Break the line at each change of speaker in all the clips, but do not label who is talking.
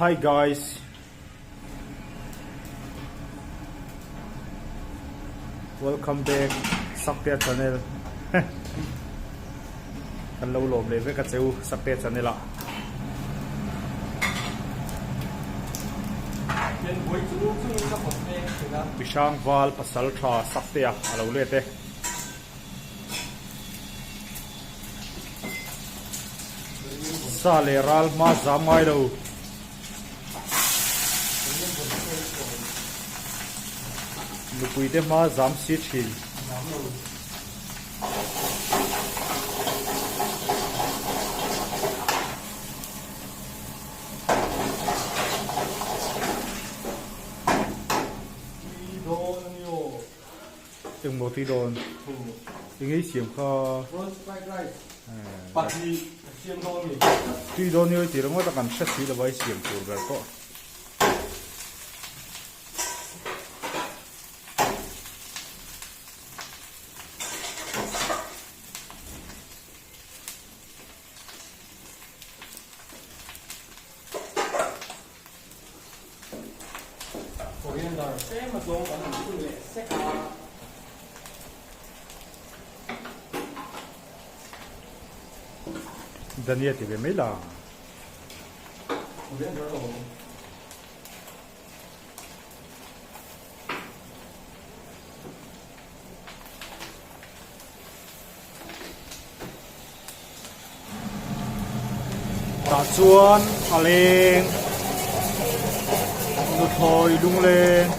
Hi guys. Welcome back Saktea channel. Kan lo lawm leh vek a cheu Saktea channel ah. Mihrang val pasal tha Saktea a lo let e. Sa leh ral hma zam ngai lo. Nupui te hma zam si thin. Engmaw tui dawn? Eng ei siam kha?
Prawn fried rice pahnih a siam dawn ni.
Tui dawn ni tih ringawt a kan hre si lova ei siam tur ber pawh.
Coriander tlem a zawng kan han phun leh sek a.
Dania ti ve mai la.
Coriander a awm.
Tah chuan a leng nuthlawi lungleng.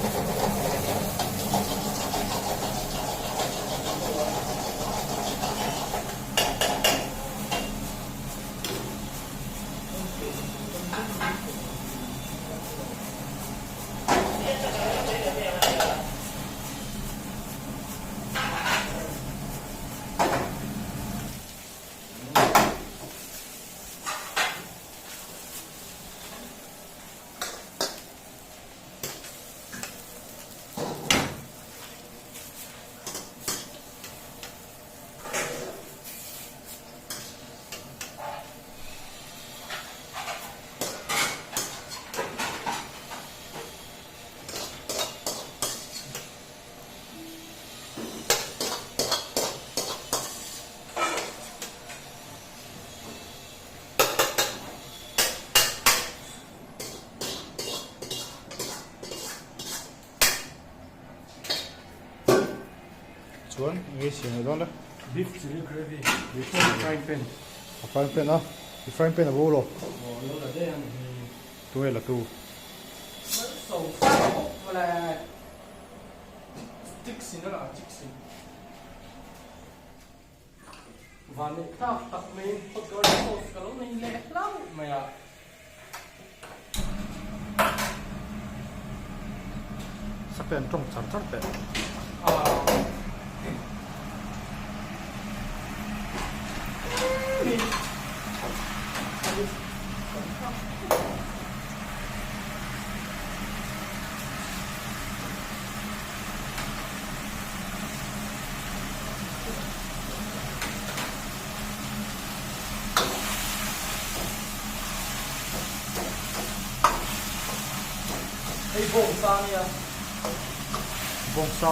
Chuan enge siam leh dawn le?
Beef chilli gravy.
Beef chilli.
Frying pan.
A frying pan a? I frying pan a bo lo.
Aw lo la daih a ni hi.
Tunge la tu? Sakte an tawng char char teh.
Hei bawngsa a nia.
Bawngsa.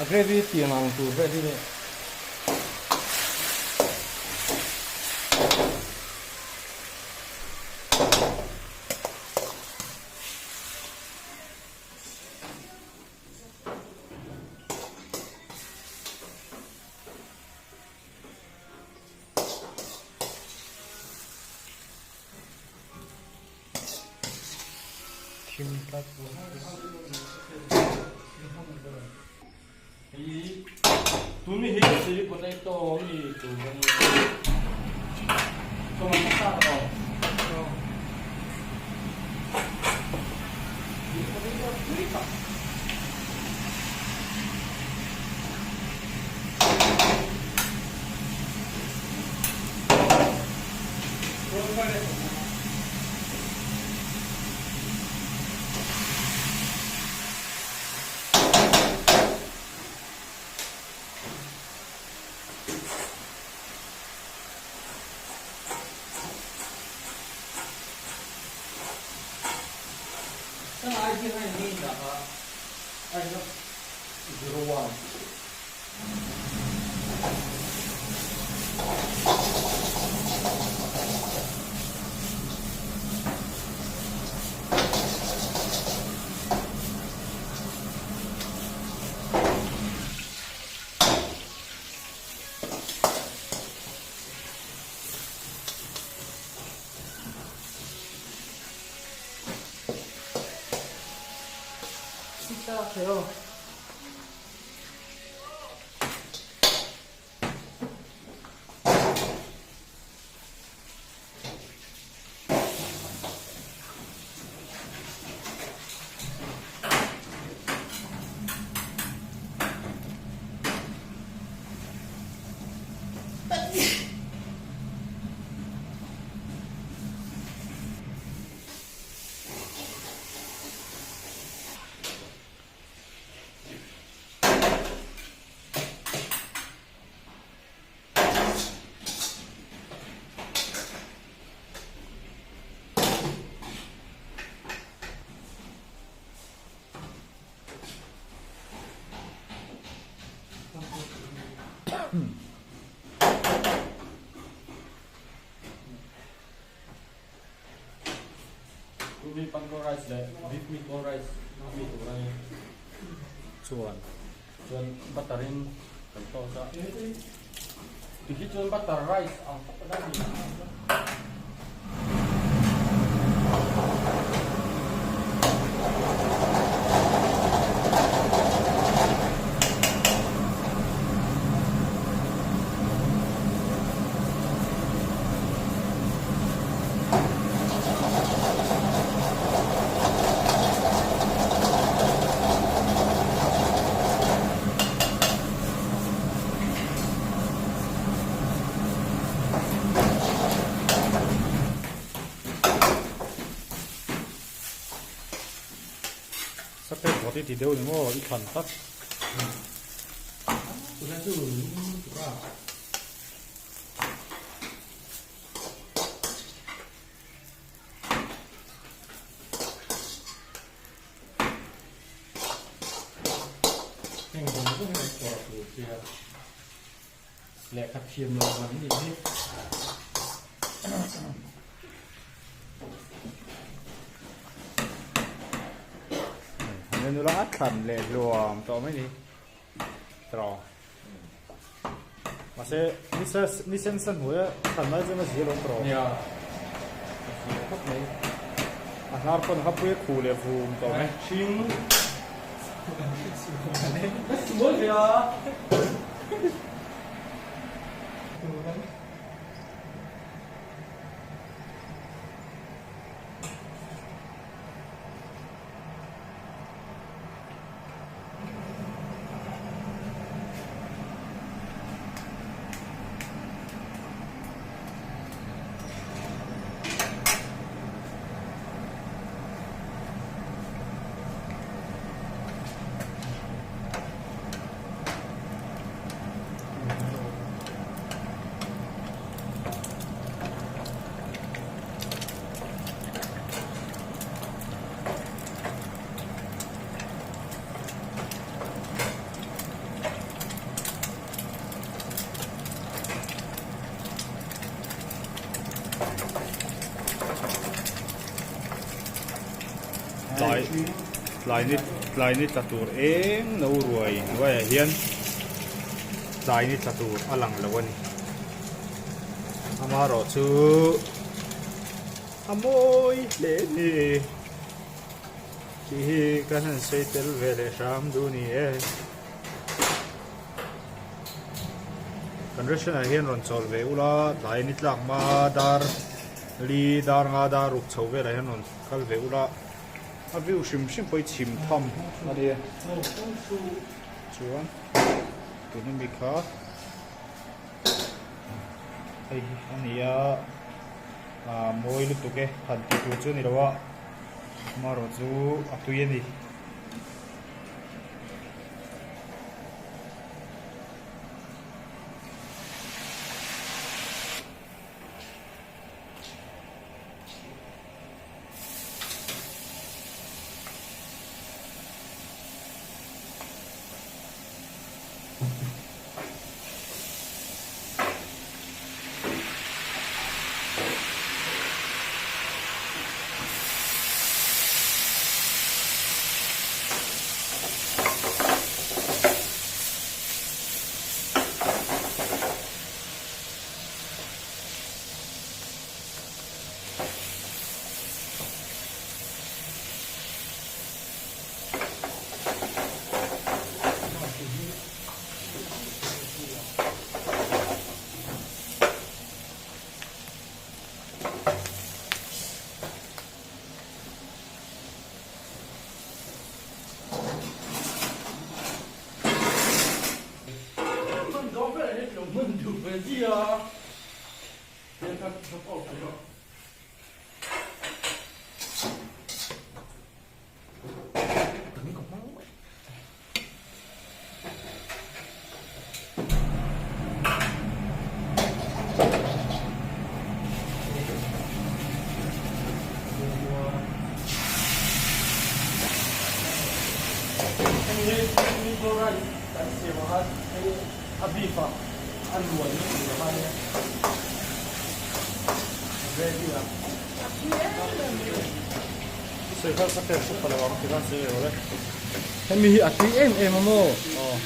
A gravy tiang ang tur vel hi ni.
Thim tlat.
Tun hi chili potato mi tur a ni a. Tomato sa ka aw. Chili potato tui tak.
Chuan
chuan butter in kan toast a tikhi chuan butter rice ang tak a ni.
Sakei vawt i ti deuh ni maw i thlan tak.
Heng zawng zawng hi an chhuah tur che a, lehkha thiam lo an nih hi.
Nula a thlan leh hluam tawh mai ni. Tawh. Mahse ni sen sa hnuaia thlan lai chuan a zia lo tawh.
Nia. A zia khawp mai.
A hnar pawn kha pui a khuh leh vum tawh mai.
Hring. Ka sual ve a.
Tlai tlai ni tlai ni tla tur eng no ruai hnuaiah hian tlai ni tla tur a lang lo a ni amaherawhchu a mawi hle a ni. Tih hi kan han sawi tel ve leh hram duh ni e. Kan restaurant ah hian rawn chawl ve ula tlai ni tlak hma dar li dar nga dar ruk chho velah hian rawn kal ve ula a view hrim hrim pawh hi chhim tham a ni e. Chuan tuna mi kha hei hi a ni a ah mawi lutuk e han tih tur chu a ni lo a. Amaherawh chu a tui a ni.
ready a tel kha drop out thei rawh. Hemi hi a tui em em a maw? Aw.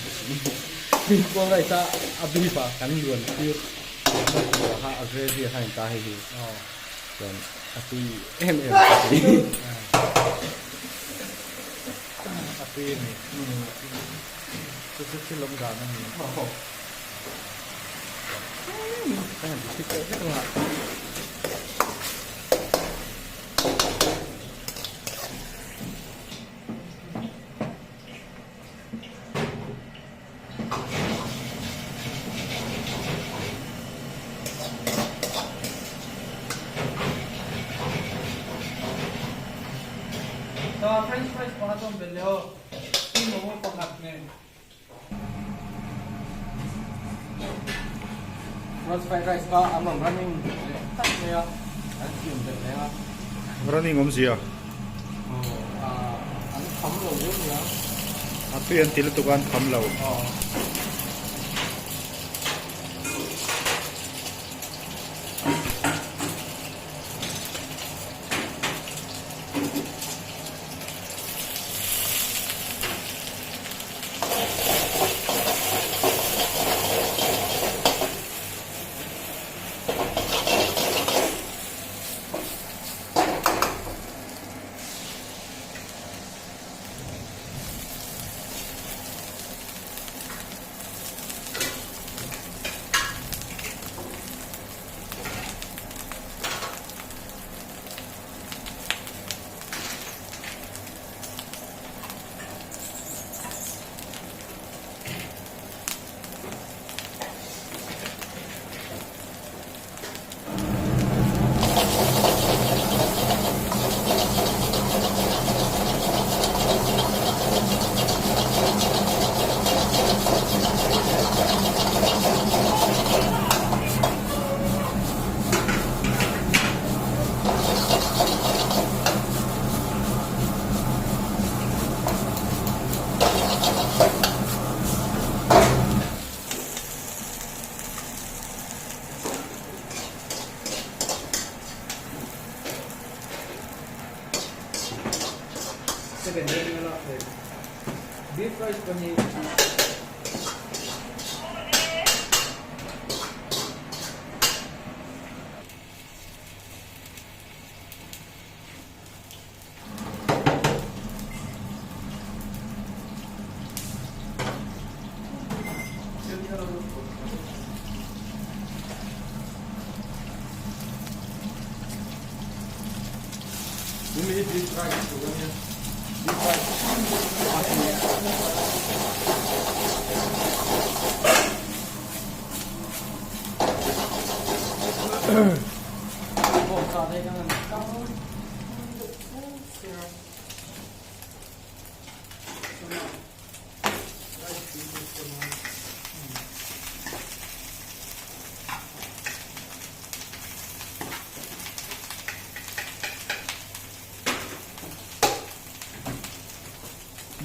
Tui kual rice a a beef a kan luan tir kha a gravy a kha in ta hei hi. Aw. Chuan a tui em em a tui.
A tui a ni. Chu chu thil awm dan a ni.
Aw. Ka han ti thik leh vek ang a.
French fries pakhat awm belh leh aw, tui momo pakhat nen.
Prawn fried rice kha an rawn running leh tak mai a, an siam belh reng a.
Running awmzia?
Aw, an kham lo deuh nia.
A tui an ti lutuk a an kham lo.
Aw.
Second running a lak thei. Beef rice pahnih.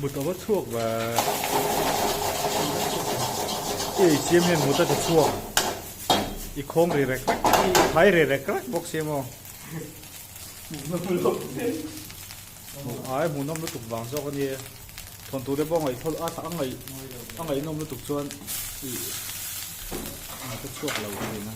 Mut a va chhuak ve. I ei siam hian mut a ti chhuak. I khawng ri rek rek, i thai ri rek rek bawk sia maw? Ai hmuhnawm lutuk vang zawk a nia. Thawnthu te pawh ngaihthawl a a ngaih a ngaihnawm lutuk chuan i mut a chhuak lo thin a.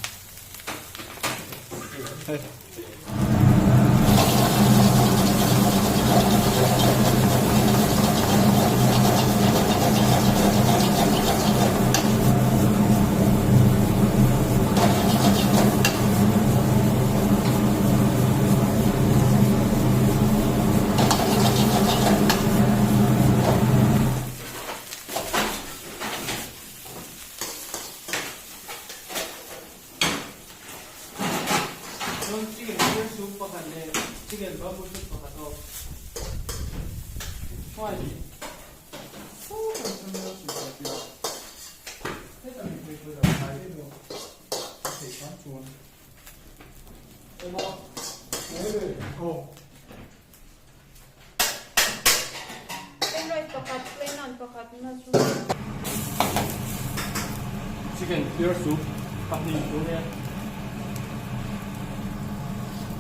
Chuan chicken clear soup pakhat leh chicken bamboo soup pakhat aw. Hmai hi.
Chicken clear soup pahnih tur nia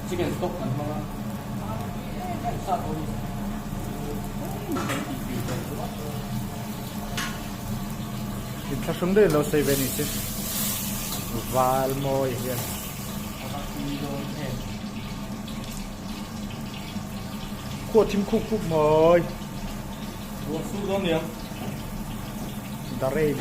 chicken stock kan hmang a
Inthlahrung deuhin lo sawi ve a nih chu val mawi hian. Khuah thim khup khup mai.
Ruah sur dawn nia.
The rain.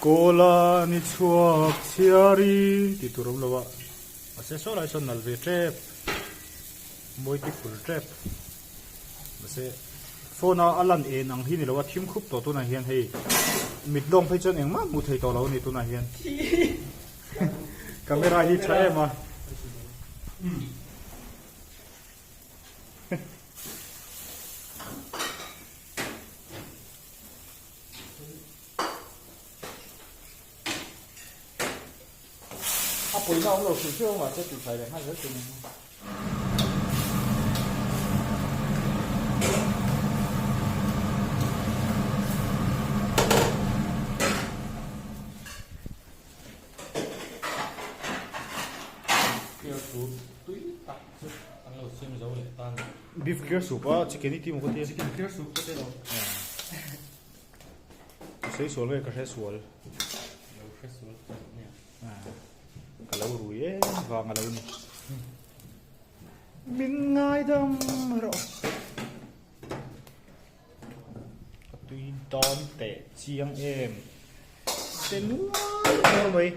Kawla ni chhuak chhiari tih tur awm lo a, mahse saw lai sawn nalh ve tep, mawi ti ful tep. Mahse phone a a lan en ang hi ni lo a thim khup tawh tunah hian hei mit lawng phei chuan engmah hmuh thei tawh lo a ni tunah hian camera hi tha em a. A pawina awm lo hrim hrim a mahse tihfai leh nghal zel tur ni.
Clear soup tui tak chu an lo siam zo leh ta ni.
Beef clear soup a chicken i ti maw ka tia.
Chicken clear soup ka ti lo.
Ka sawi sual nge ka hre sual.
Lo hre sual tawh nia.
Ka lo rui em vang a lo ni. Min ngaidam rawh. Ka tui dawn teh chiang em. Te nual nual mai.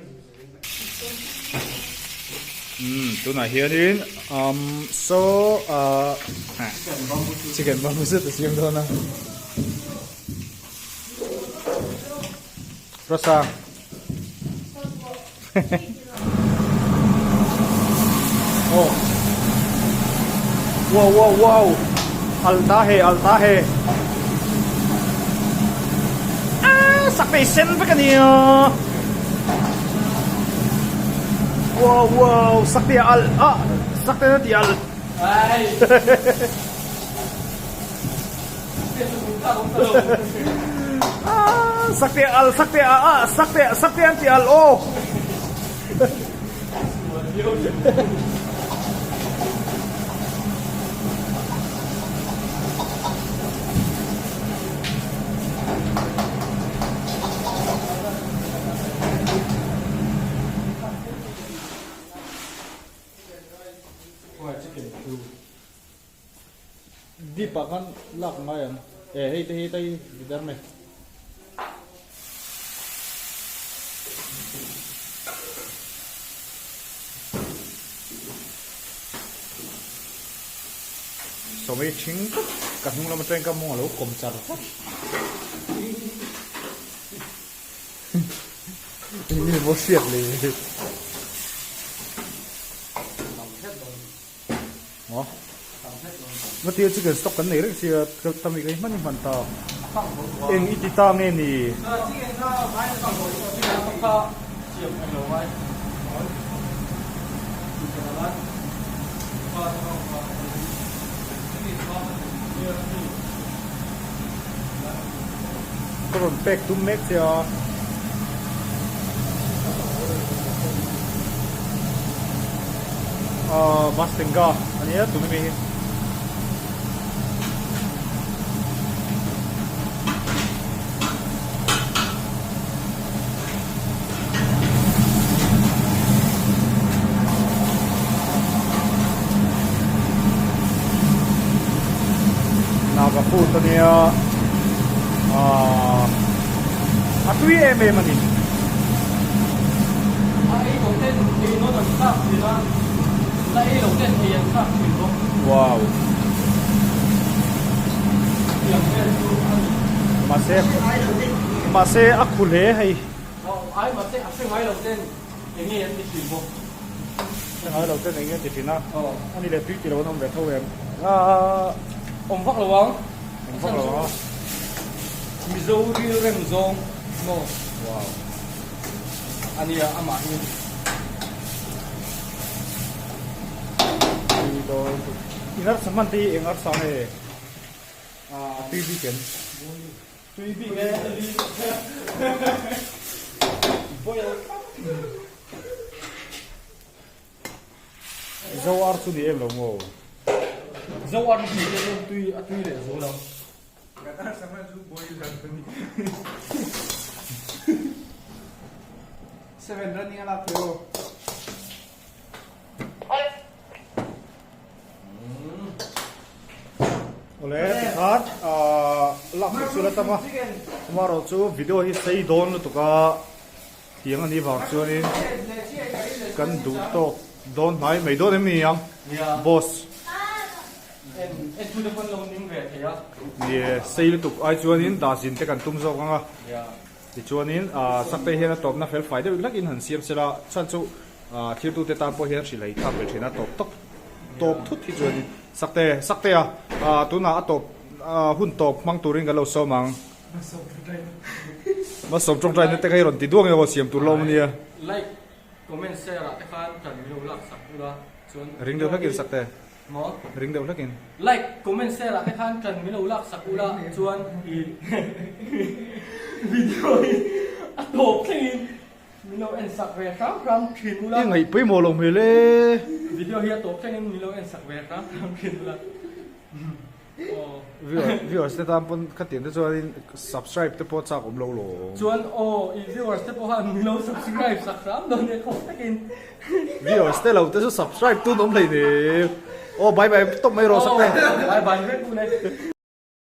Umm tunah hianin umm saw ah chicken bamboo soup a siam dawn a. Rosa. Oh. Wow wow wow. Alta he alta he. Ah, sak pe sen vek ania. Wow wow, sak te al ah, sak te na ti al.
Ai.
Sakte al sakte a a sakte sakte an ti al aw. Dip ah khan lak ngai ang e hei te hi tai der mai. Sawmei thing tak ka hnung lam atangin ka mawng a lo kawm char char. Eng nge maw hriat le. Maw? Ngatia chicken stock kan nei reng sia ka mi ka hi hman hi hman ta. Eng i ti ta nge ni? Ka rawn pek tum mek che a. Ahh bus tenga a nia tuna mi hi. Naga food a nia ahh a tui em em a ni.
A ei lo ten ei nawn an chak thin a, la ei lo ten ei an chak thin bawk.
Wow.
Tiang vel chu a ni.
Mahse mahse a khu hle hei.
Ai mahse a hre ngai lo ten eng nge an ti thin bawk.
Hre ngai lo ten eng nge an ti thin a. A ni leh tui ti lo an awm ve tho em.
Awm vak lo ang.
Awm vak lo ang a.
Mizo rilrem zawng maw.
Wow.
A nia amah hi.
Tui dawn. In arsa hman te hi eng arsa nge? A tui bik em?
Tui bik e. Boil.
Zo ar chu ni em lo maw?
Zo ar chu ni em tui a tui leh zo lo.
Awle tikhan ahh lak theih chu la tam a amaherawh chu video hi sei dawn lutuk a tiang a nih vang chuanin kan duh tawk dawn hnai mai dawn em ni ang boss. Ni e sei lutuk ai chuanin dahzin te kan tum zawk ang a. Tichuanin Sakte hian a tawpna fel fai deuh hlakin han siam sela, chhan chu thirtute tan pawh hian hrilh a thlak ve thin a, tawp tawp tawp thut hi chuanin Sakte, Saktea tunah a tawp hun tawp hmang turin kan lo sawm ang. Malsawm tawngtaina te kha i rawn ti duang emaw siam tur lawm ania.
Like, comment, share ah te khan tan min lo lak sak ula chuan.
Ring deuh hlakin Sakte.
Maw?
Ring deuh hlakin.
Like, comment, share ah te khan ṭan min lo lak sak ula chuan i video hi a tawp thlengin min lo en sak ve hram hram ṭhin ula.
I ngaih pawimawh lo hmel e.
Video hi a tawp thlengin min lo en sak ve hram hram ṭhin ula.
Viewers te tan pawn khatiang te chuanin subscribe te pawh chak awm lo lo.
Chuan aw i viewers te pawh khan min lo subscribe sak hram dawn nia khawp takin.
Viewers te lo te chu subscribe tun awm hlei ni. Aw bye bye tawp mai rawh sak te.
Bye bye vek u le.